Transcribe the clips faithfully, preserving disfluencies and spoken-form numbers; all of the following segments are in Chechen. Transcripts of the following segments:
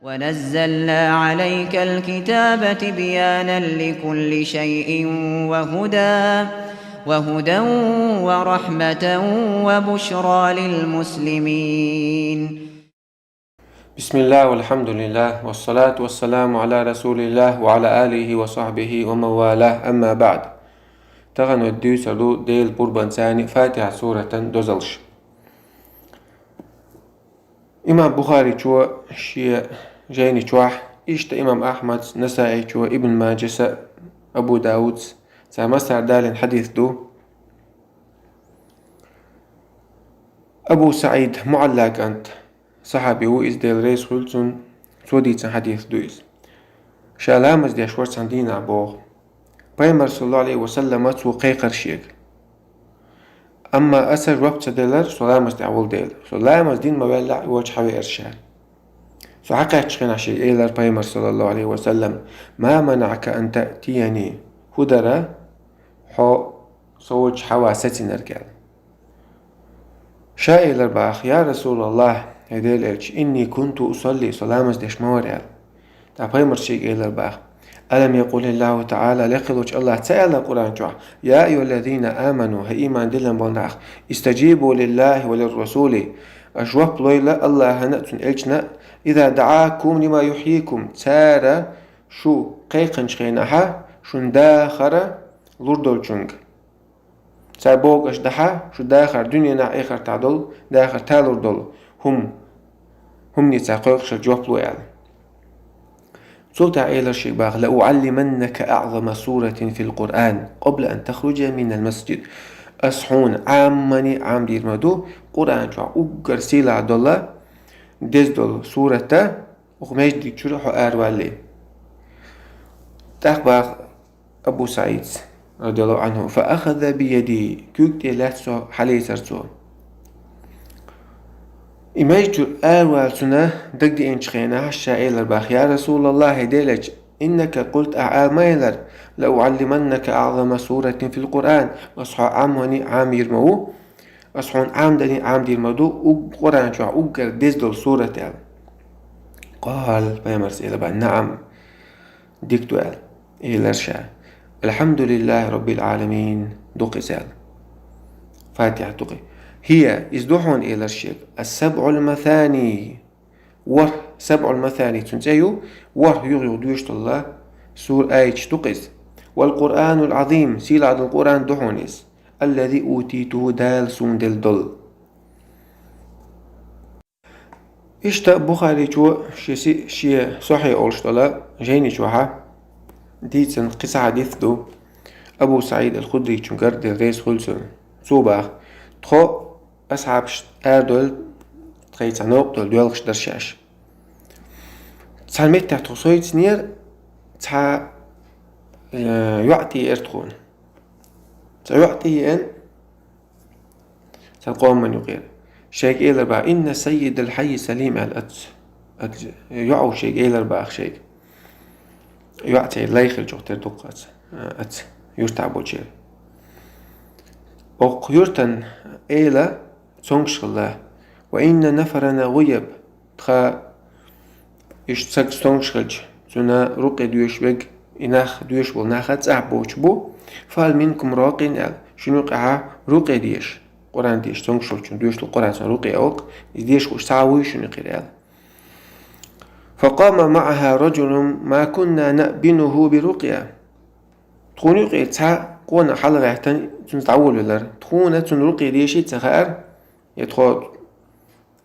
ونزلنا عليك الكتاب تبيانا لكل شيء وهدى وهدى ورحمة وبشرى للمسلمين. بسم الله والحمد لله والصلاة والسلام على رسول الله وعلى آله وصحبه ومن والاه، أما بعد. Тахан вай дийцар ду Делан къурбан цани Фатихьа суратан дозалш. Имам Бухаричо шен жайни чохь, иштта имам Ахьмад, Насаичо, Ибн Маджаса, Абу Давудс, цар массара далийна хьадис ду. Абу СаӀид Муалла кӀант, сахьаби ву иза, Дела реза хуьлу цунна, цо дийцина хьадис ду иза. Ша ламаз деш вара цхьана дийнахь боху. Пайхамар, саллаллаху Ӏалайхи ва саллама, цо кхайкхар шега. Амма аса жоп ца делара, со ламаз тӀехь волу дела. Со ламаз дина ма ваьллехь, и волчу хьан веара ша. Со хьакхаьчча хенахь шега элара Пайхамар, саллаллаху Ӏалайхи ва саллам: «Ма манаӀака ан таътияни?» ХӀун дара хьо со волчу хьан ван сацийнарг аьлла. Ша элар баха: «Я Расулаллах, хӀай Делан элча, инни кунту усалли, со ламаз деш ма вара», — аьлла. ТӀаккха пайхамар шега элар баха: «Алам якъулиллаху таӀала, лекхелочу Аллах ца аьлла Къуръан чохь: „Я айюхаллазина аману, хӀай ийман диллина болу нах, истаджибу лиллахи ва лиррасули, аша жоп лойла Аллахана а, цуьнан элчана а, иза даӀакум лима юхьйикум, цара шу кхайкхинчу хенахьа шун дахар лур долчуьнга». Цара бохург аша дахьа, шу дахар дуьненахь, эхартахь долу дахар талур долу хӀума, хӀумане цара кхойкхуш хилча жоп ло аьлла. Цул тӀаьхьа элар шега баха: «Ла уӀаллиманнака аӀзама суратин фил Къуръан, къабла ан тахруджа минал масджид». Ас хьуна Ӏаммани Ӏамдийр ма ду, Къуръан чохь уггар сийлахь долу, деза долу сурата, оха маьждиг чуьра хьо аравалле. ТӀаккха баха Абу СаӀидс, радияллаху Ӏанху: «Фа ахаза би яди, куьйга тӀе лаьцна со хьалийцар цо». И маьждиг чуьра аравала цунна дагадеанчу хенахь, ша элар баха: «Я Расулаллах, хӀай Делан элча, иннака къулта, ахьа ма элара: „Ла уӀаллиманнака аӀзама суратин фил Къуръан“, ас хьо Ӏаммани Ӏамдийр ма ву, ас хьуна Ӏамдани Ӏамдийр ма ду, уг-, Къуръан чохь уггар деза долу сурат», — аьлла. Къала, пайхамарс элар баха: «НаӀам». Дика ду аьлла, элар ша. «Алхьамдулиллахи Раббил Ӏаламин», дукха иза аьлла. Фатихьа дукха. «ХӀия», иза ду хьуна, элар шега, «ас-сабъул масани». ВорхӀ, «сабъул масани» цуьнан цӀе ю, ворхӀ юха-юха доьшуш долу сур, аяташ дукха иза. «Вал Къуръанул Ӏазим», сийлахь долу Къуръан ду хьуна иза. «Аллази утитуху», Дала суна делла долу. Иштта Бухаричо шен си-, шен Сахьихь олуш долу жайни чохьа дийцина кхин цхьа хьадис ду, Абу СаӀид ал-Худричуьнгара, Дела реза хуьлу цунна. Цо баха: тхо асхьабаш арадевлла, тхайн цхьа новкъа долу доьлхуш дара шаьш. Цхьана меттехь тхо сойцинера, цхьа, э, йоӀ тӀееара тхуна. Цхьа йоӀ тӀееана, цхьана къоман юкъера. Шайга элар баха: «Инна саййидал хьайи салим», — аьлла, ац, ац, йоӀ шайга элар баха шайга. ЙоӀ церан лай хилчух тера дукха ац, ац, юьртахь болчеран. Окху юьртан эла цомгуш хилла. «Ва инна нафарана гӀуяб», тхан иштта стаг цомгуш хилча, цунна рукъе доьшуш верг, и нах, доьшуш болу нах цӀахь боцуш бу. «Фахал минкум ракъин», — аьлла, шуна юкъахь рукъе дезаш, Къуръан дезаш цомгуш волчунна доьшуш долу Къуръан цунна рукъе а воккху, иза дезаш хууш цхьа а вуй шуна юкъера аьлла. «Факъама маӀаха раджулун ма кунна наъбинуху би рукъя». Тхуна юкъера цхьа къонах хьалагӀаьттина, цуьнца дӀаволавелара. Тхуна цунна рукъе дезаш а ца хаьара, я тхо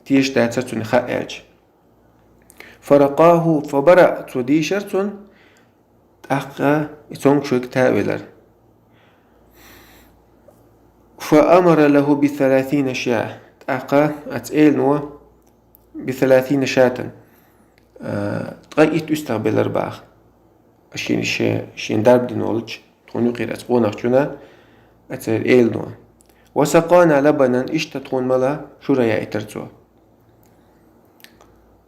тешаш дацара цунна хаьа аьлча. «Фаракъаху фабараъ», цо дийшара цунна, тӀаккха и цомгуш верг таӀавелара. «Фаамара лаху би саласина шаъ», тӀаккха аца элано би саласина шатан, а, ткъе итт уьстагӀ белара баха. Шен, шен, шен дарба дина волчу тхуна юкъера аца къонахчунна, аца элано. «Ва сакъана лабанан», иштта тхуна мала шура яийтара цо.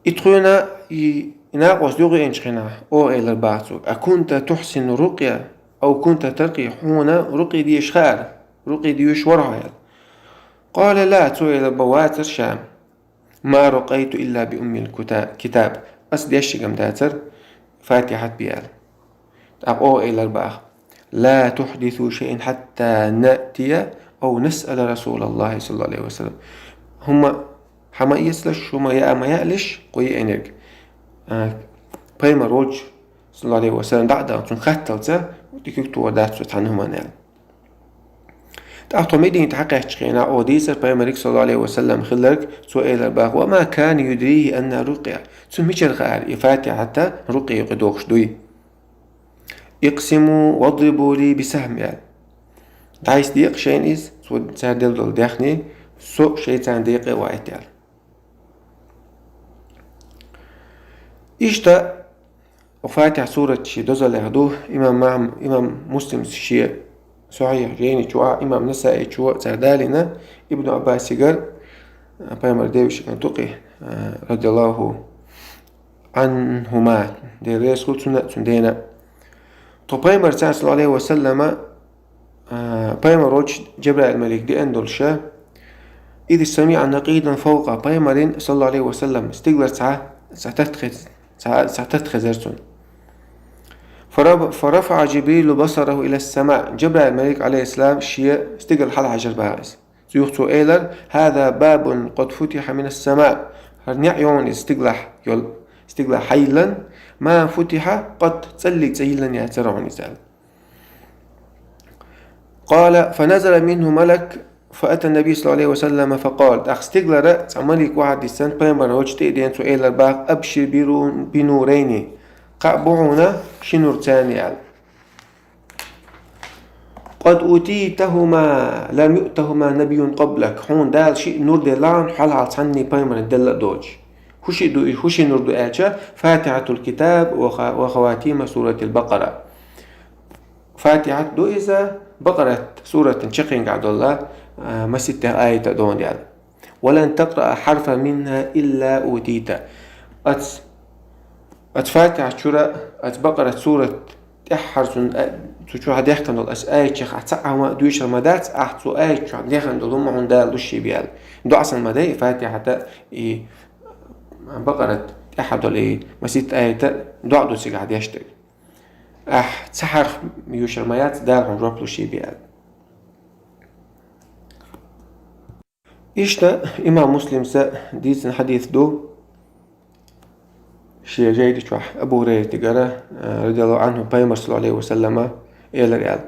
И тхуна и, и накъост юхавеанчу хенахь, оха элар баха цо: «А кунта тухсину рукъя, ау кунта таркъи, хьуна рукъе дезаш хаьара, рукъе доьшуш вара хьо?» — аьлла. Къала: «Ла», цо элар баха вацара ша. «Ма ракъайту илла би уммил кута-, китаб». ас дешшигам дацар, Фатихьат биал. ТӀаккха оха элар баха: «لا تحدثوا شيئا حتى نأتي أو نسأل رسول الله صلى الله عليه وسلم». ХӀума хьа ма эцалаш, хӀума яа ма яалаш, кхо йиъниг. А, пайхамар волча, саллаллаху алейхи ва саллям, дӀа а даха, цунна хатталца, дикаг тохар дац цо цхьанна хӀуманна аьлла. ТӀаккха тхо Мединате хьакхаьчча хенахь оха дийцар пайхамарга, саллаллаху алейхи ва саллям, хилларг, цо элар баха: «وما كان يدريه أنها رقية». Цунна мичара хаьара, и Фатихьат рукъя юкъе дохуш дуй? «اقسموا واضربوا لي بسهم», аьлла. ДӀасадекъа шайна иза, цо цара делла долу даьхни, со шайца декъа а вайта аьлла. Иштта, Фатихьа сурат шен дозаллех ду, имам Махьм-, имам Муслим шен Сахьихь жайни чу а, имам Насаи чу а цара далийна, Ибн Аббасигара, пайхамар девшиган тукъи, радияллаху анхума, Дела реза хуьлда цунна а, цуьнан дена а. Тхо пайхамарца, саллаллаху алейхи ва саллама, а, пайхамар волчу Жабраил малик деана долуша, «إذ سمع نقيدا فوقه», пайхамаран, саллаллаху алейхи ва саллам, стигалара цхьа, цхьа татта хез-, цхьа, цхьа татта хезара цунна. «فرب-, فرفع جبريل بصره إلى السماء», Жабраил малик, алейхиссалам, шен стигала хьалахьаьжира баха иза. Цу юха цо элар: «هذا باب قد فتح من السماء». ХӀара неӀ ю хьуна иза стигалахь йолу, стигалахь хьайиллина, «ما فتح قط», цӀаллиг цӀа йиллина яцара хьуна иза аьлла. «قال فنزل منه ملك فأتى النبي صلى الله عليه وسلم فقال». ТӀаккха стигалара цхьа малик вахьа диссан пайхамар волчу тӀе а деана цо элар баха: «أبشر برو-, بنورين». Кхаъ бу хьуна ши нур царна аьлла. «قد أوتيتهما لم يؤتهما نبي قبلك». Хьуна Дала шиъ нур делла хьуна, хьалхьалха цхьанний пайхамарна делла а доцуш. ХӀун шиъ ду, хӀун шиъ нур ду аьлча, «فاتحة الكتاب وخ-, وخواتيم سورة البقرة». Фатихьат ду иза, Бакъарат суратан чаккхенгахь долу, а, маситтех аят а ду хьуна аьлла. «ولن تقرأ حرفا منها إلا أوتيت». Оцу, оцу Фатихьа чуьра, оцу Бакъарат сурат тӀаьххьара цунна, а, цу чохь дехкина долу оцу аятех ахь цхьа а хӀума доьшур ма дац, ахь цу аят чохь дехна долу хӀума хьуна Дала луш бен аьлла. ДоӀа санна ма дай, Фатихьата и Бакъарат тӀаьххьара долу и маситта аята доӀа ду цигахь деш дерг. Ахь цхьа хьарф йоьшур ма яц, Дала хьуна жоп луш бен аьлла. Иштта имам Муслимса дийцина хьадис ду, шен жайни чохь Абу Хурайратигара, э, радияллаху анху, пайхамар, саллаллаху алейхи ва саллама, элира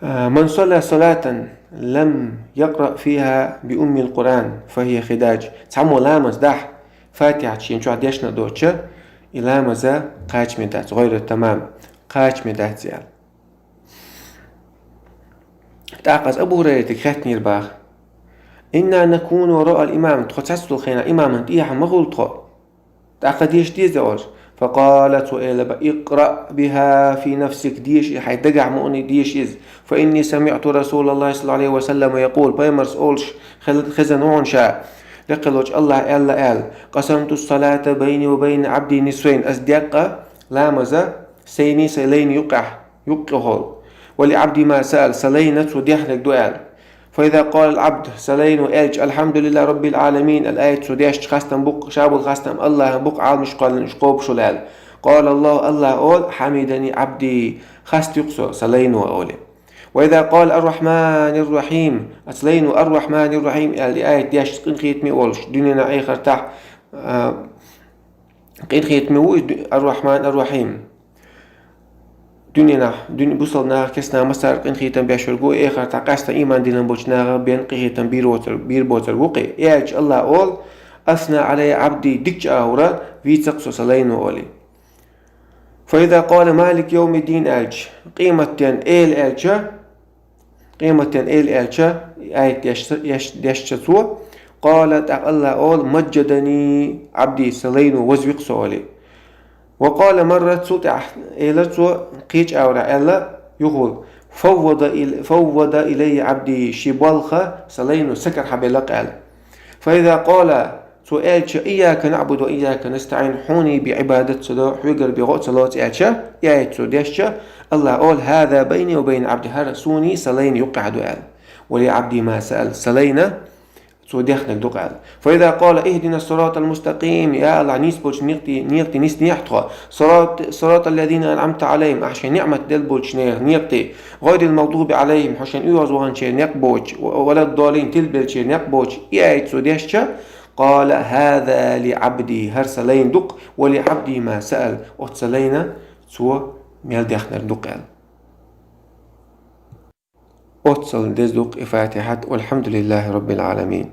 аьлла: «من صلى صلاة لم يقرأ فيها بأم القرآن فهي خداج». Цхьаммо ламаз дахь, Фатихьат шена чохь дешна доцуча, и ламаза кхачаме дац, гӀайру тамам, кхачаме дац аьлла. ТӀаккха иза Абу Хурайратига хаьттинера баха: «إنا نكون وراء الإمام», тхо цхьацдолу хенахь имаман тӀехьа ма хуьлу тхо. ТӀаккха деша деза олуш. «فقال», цо элира баха: «اقرأ بها في نفسك», деша и хьайн дагахь мукъане деша иза. «فإني سمعت رسول الله صلى الله عليه وسلم يقول», пайхамарс олуш хел-, хезна ву хьуна ша, лекха волчу Аллаха аьлла аьлла: «قسمت الصلاة بيني وبين عبدي نصفين», аса декъа ламаза сайний сан лайний юккъехь юккъехула. «ولعبدي ما سأل», сан лайна цо дехнарг ду аьлла. «فإذا قال العبد», сан лайно аьлча, «الحمد لله رب العالمين», аьлла аят цо дешча, хастам бу-кх, ша болу хастам Аллахьан бу-кх, Ӏаламаш кхоьллина уьш кхобуш волу аьлла. «قال الله», Аллаха олу: «حمدني عبدي», хастайо-кх со сан лайно олий. «وإذا قال الرحمن الرحيم», аса лайно «الرحمن الرحيم» аьлла и аят дешча, къинхетаме а волуш, дуьненахь, эхартахь, а, къинхетаме ву иза ду-, «الرحمن الرحيم». Дуьненахь, дуьне-, бусалба нахах, керстанах массара къинхетам беш верг ву, эхартахь къаьстина ийман диллина болчу нахах бен къинхетам бийр воцург, бийр боцург ву-кх и. И аьлча Аллаха олу: «أثنى علي عبدي», дикачу агӀора вийца-кх со сан лайно олий. «فإذا قال مالك يوم الدين», аьлча, къематден эла аьлча, къематден эла аьлча, аят дешча, еш-, дешча цо, «قال», тӀаккха Аллаха олу: «مجدني عبدي», сан лайно вазве-кх со олий. «وقال مرة», цул тӀаьхьа элира цо кхечу агӀорехь аьлла юхула: «فوض إل-, فوض إلي عبدي», шен болх сан лайно са карахь белла-кх аьлла. «فإذا قال», цо аьлча: «إياك نعبد وإياك نستعين», хьуний бен Ӏибадат ца до, хьоьгара бен гӀо а ца лоцу аьлча, и аят цо дешча, Аллаха олу: «هذا بيني وبين عبدي», хӀара суний сан лайна юккъехь ду аьлла. «ولعبدي ما سأل», сан лайна цо дехнарг ду-кх аьлла. فإذا قال: اهدنا الصراط المستقيم, я АллахӀ, нийса болча некъа тӀа, некъа тӀа ниснехь тхо. صراط، صراط الذين أنعمت عليهم, ахь шайн ниӀмат делла болча наьха некъа тӀа. غير المغضوب عليهم, хьо шайн оьгӀазваханчеран некъ боацаш, ولا الضالين, тилбеллачеран некъ боацаш, из аят цо дешча, قال: هذا لعبدي, хӀара са лайна ду-кх, ولعبدي ما سأل, оцу са лайна цо мел дехнарг ду-кх аьлла. Оццул деза ду-кх и Фатихьат, والحمد لله رب العالمين.